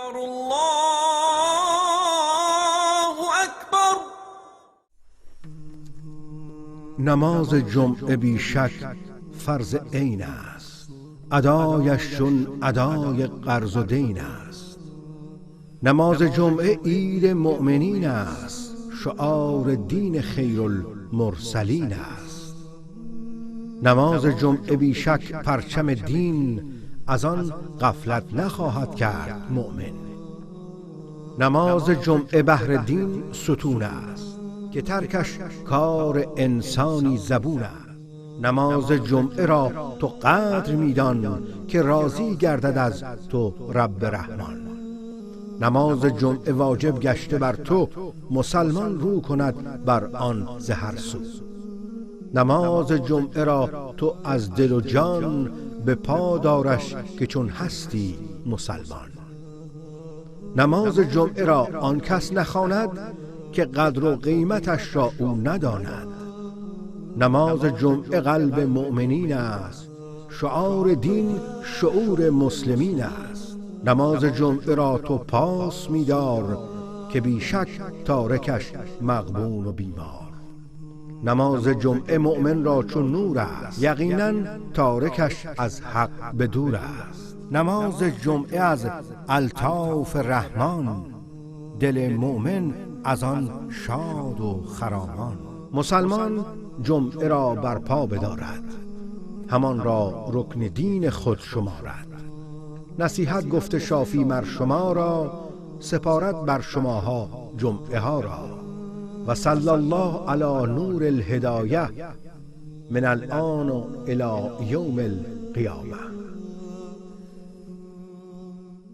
أكبر الله أكبر. نماز جمعه بی شک فرض عین است، ادایش چون ادای قرض و دین است. نماز جمعه عید مؤمنین است، شعار دین خیر المرسلین است. نماز جمعه بی شک پرچم دین، از آن غفلت نخواهد کرد مؤمن. نماز جمعه بهر دین ستون است، که ترکش کار انسانی زبون است. نماز جمعه را تو قدر میدان، که راضی گردد از تو رب رحمان. نماز جمعه واجب گشته بر تو، مسلمان رو کند بر آن ز هر سو. نماز جمعه را تو از دل و جان، به پا دارش که چون هستی مسلمان. نماز جمعه را آن کس نخواند، که قدر و قیمتش را او نداند. نماز جمعه قلب مؤمنین است، شعار دین شعور مسلمین است. نماز جمعه را تو پاس می‌دار، که بی شک تارکش مغبون و بیمار. نماز جمعه مؤمن را چون نور است، یقینا تارکش از حق به دور است. نماز جمعه از الطاف رحمان، دل مؤمن از آن شاد و خرامان. مسلمان جمعه را برپا بدارد، همان را رکن دین خود شمارد. نصیحت گفته شافی مر شما را، سپارت بر شماها جمعه ها را. و صلی الله علی نور الهدایه من الآن الی یوم القیامه.